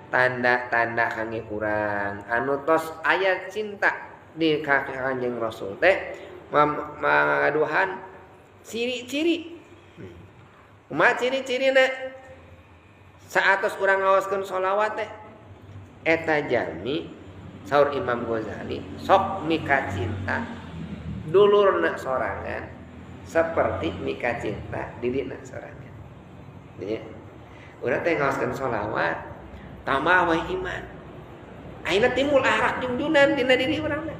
Tanda-tanda kangge urang anu tos aya cinta di ka Kanjeng Rasul teh mangaduhan ciri-ciri. Kumaha ciri-cirina? Saatos urang ngaoskeun sholawat teh eta jalmi saur Imam Ghazali sok mika cinta dulurna sorangan seperti mika cinta dirina sorangan. Nya urang teh ngaoskeun sholawat tambah wae iman. Ayeuna timbul akhlak jungjunan dina diri urang teh.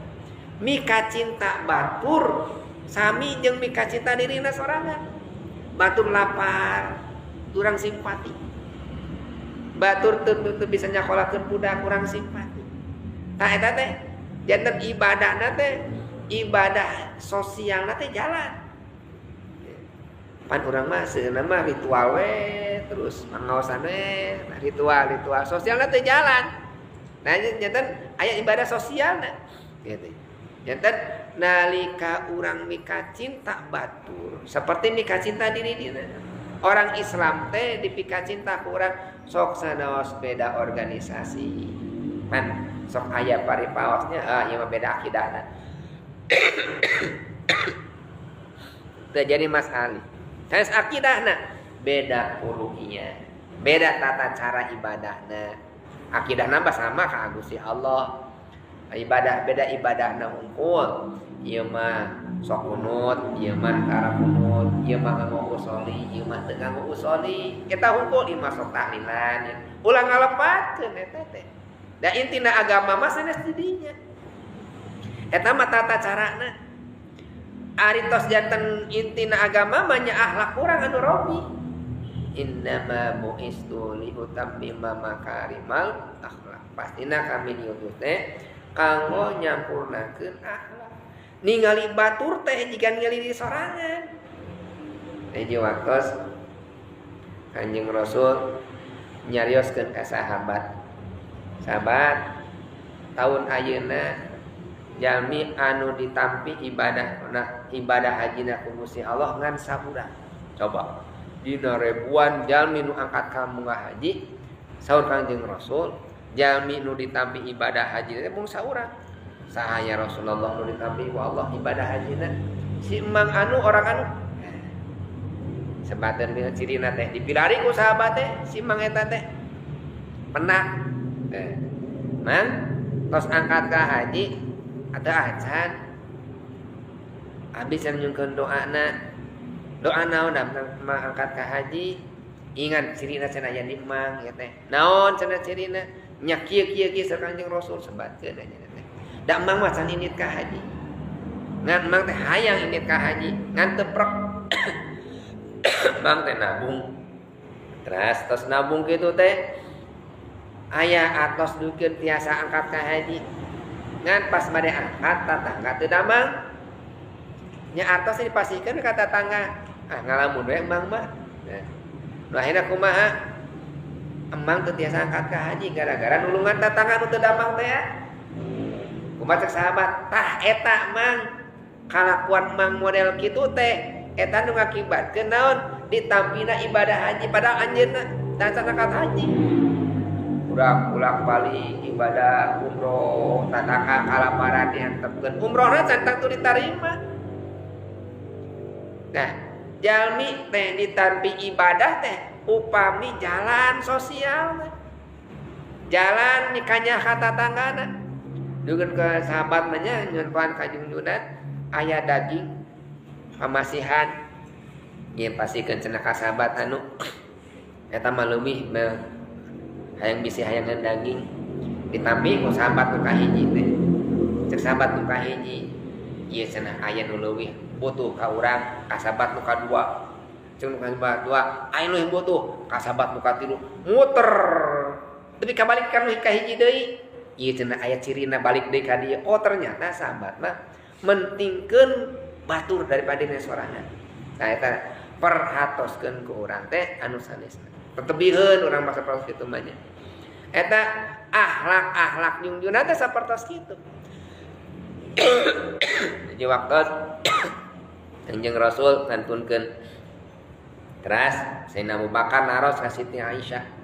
Mika cinta batur sami jeung mika cinta dirina sorangan. Batur lapar urang simpati. Batur teu bisa nyakolakeun budak urang simpati. Tah eta teh janten ibadahna teh ibadah sosialna teh jalan. Pan urang mah seuneu mah ritual we terus mangaosan we ritual sosialna teh jalan. Nah janten aya ibadah sosialna gitu. Janten nalika urang mika cinta batur seperti mika cinta diri dina. Orang Islam teh dipika cinta ku urang sok sanaos beda organisasi. Pan sok aya paripaosnya ieu mah beda akidahna. Teu jadi masalah. Sanes akidahna beda furu'nya, beda tata cara ibadahna. Akidahna mah sama ka Gusti Allah. Ibadah beda ibadahna hungkul. Ieu mah sok kunut, ieu mah tara kunut, ieu mah nganggo usoli, ieu mah teu nganggo usoli. Eta hungkul ieu mah sok tahlilan. Ulah ngalepatkeun eta teh. Da intina agama mah sanes di dinya. Eta mah tata carana. Ari tos janten intina agama mah nya akhlak urang anu robi. Innama bu'istu liutammima makarimal akhlak. Pastina kami diutus teh kanggo nyampurnakeun akhlak. Ningali batur teh jiga ningali di sorangan. Hiji waktos Kanjeng Rasul nyarioskeun ka sahabat. Sahabat, tahun ayeuna jalmi anu ditampi ibadah nah ibadah hajina ku Gusti Allah ngan sabulan. Coba dina ribuan jalmi nu angkat ka munggah haji saur Kanjeng Rasul jalmi nu ditampi ibadah haji teh mung saurang. Saha ya Rasulullah nu ditampi ku Allah ibadah hajina? Si emang anu orang anu. Sebaten dina cirina teh dipilari ku sahabat teh si mang eta teh. Penak. Mang tos angkat ka haji atau acan abis yang nyungkeun doana. Doa naon mah angkat ka haji? Ingat cirina cenah aya di mang ya teh. Naon cenah cirina? Nya kieu kieu kieu sareng Kanjeng Rasul sebatkeun nya teh. Da mang mah can indit ka haji. Ngan mang teh hayang indit ka haji, ngan teu prek. Mang teh nabung. Terus tos nabung kitu teh aya atos dukeun tiasa angkat ka haji. Ngan pas bade angkat tatangga teu damang. Nya artos dipasihkeun ka tatangga. Ah ngalamun we emang mah. Nah, nu akhirna kumaha? Emang teu tiasa angkat ka haji gara-gara nulungan tatangga nu teu damang teh ya. Kumaha cek sahabat? Tah eta mang kalakuan mang model kitu teh eta nu ngakibatkeun naon? Ditampina ibadah haji padahal anjeunna can angkat haji. Urang bolak-balik ibadah umroh tatangga kalaparan diantepkeun umrohna can tangtu ditarima. Nah, jalmi teh ditampi ibadah teh upami jalan sosial teh. Jalan nikahnya ka tatanggana. Dugeun ke sahabat mah nya nyuwun ka jungjunan aya daging pamasihan. Ieu pasikeun cenah ka sahabat anu eta mah leuwih hayang bisi hayangan daging ditampi ku sahabat nu kahiji teh. Cek sahabat nu kahiji ieu cenah aya nu leuwih butuh ka urang, ka sahabat nu kadua. Cek nu kadua, aya nu leuwih butuh ka sahabat nu katilu. Muter. Tapi kabalik ka nu kahiji deui. Ieu cenah aya cirina balik deui ka dieu. Oh ternyata sahabat mah mentingkeun batur daripada dina sorangan. Nah eta perhatoskeun ku urang teh anu sanesna. Tetebiheun urang mah sapertos kitu mah nya. Eta akhlak-akhlak jungjunna teh sapertos kitu. Jadi waktu Kanjeng Rasul ngantunkeun teras Sayyidina Abu Bakar naros ka Siti Aisyah.